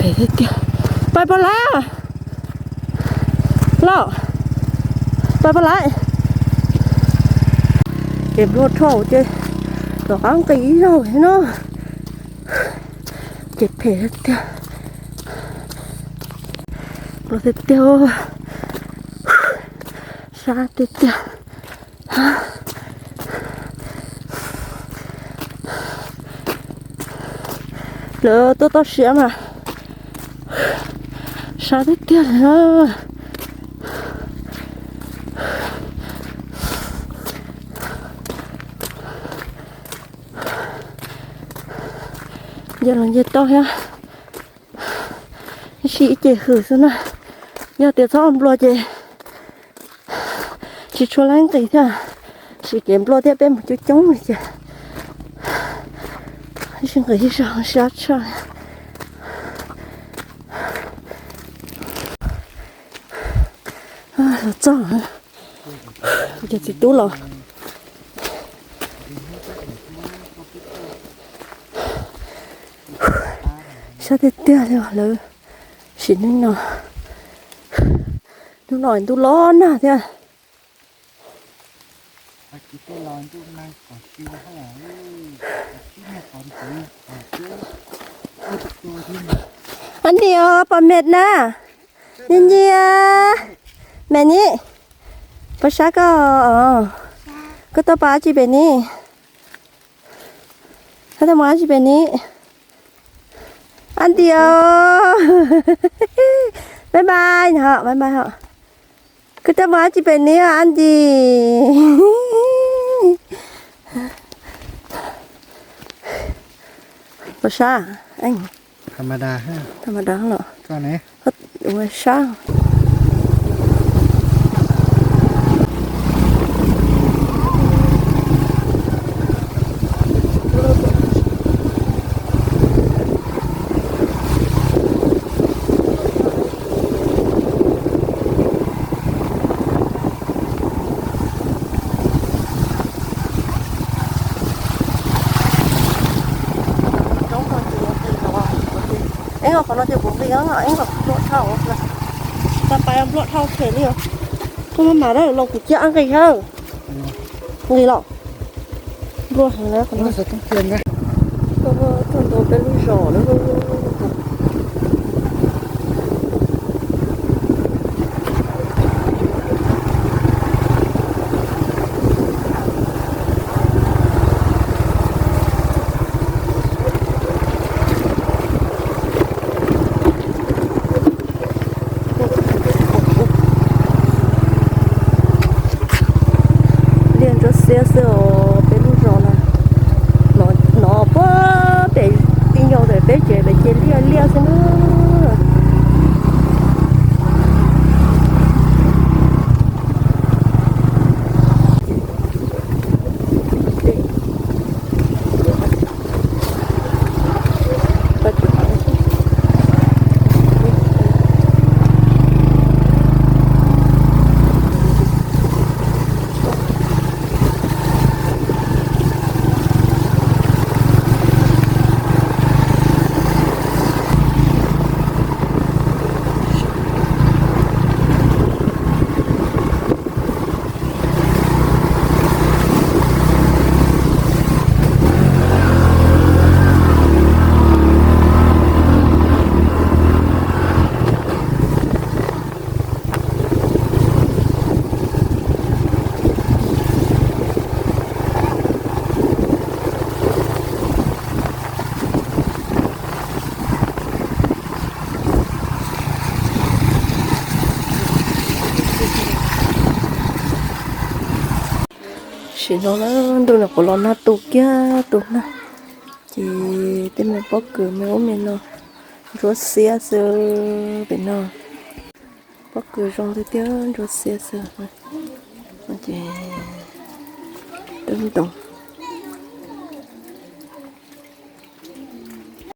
Phem tiag tiag. Pais pom lawm los, pais pom lawm. Ces nplua dhau ces tom qab nqis ib zaug thiab no. Ces phem tiag tiag. Nplua tiag tiag. Sab tiag tiag. Lawv tuaj toj siab mas sab tiag tiag li na. Nce los nce toj thiab. Ib sij ib ce hws xwb na. Yog tias txhob nplua ces tsis tshua laib nqis thiab. Sim kev nplua thiab peb mus coob coob li ces ib sij nqis ib zaug sab tshaj. Los txog, cov txiv tub los. Sab tiag tiag li lawv sim neej no. Hnub no ntuj los nag thiab. Andy os, pom mệt na. Nyiam nyiam. Mệt nhỉ? Pom sab koj. Koj tuaj pom dab tsi pem ni? Koj tuaj pom dab tsi pem ni? Andy os. Bye bye hos, bye bye hos. Koj tuaj pom dab tsi pem ni Andy? Pom sab, tham ma da, tham ma da los, ua sab. Roob no ces nqis los, eb, qhov no ces kuv nqis, eb, nplua dhau, tau pais nplua dhau phem li os. Koj maj mam los kuv cia nqis thiab. Nqis los. Nplua heev na qhov no. Tuaj ntua peb lub zos na. Liaj ntsuab xiab xwb os peb lub zos no. Hnov puag pem tij ncaus ntawm peb tsev pem ces liaj liaj xwb na. Sim no na, ntuj no kuv los nag tu kiag tu nag, ces tej me pob kws me ub me no ntsuab xiab xwb pem no. Pob kws zoo tiag tiag, ntsuab xiab xwb. Ces tub ntoos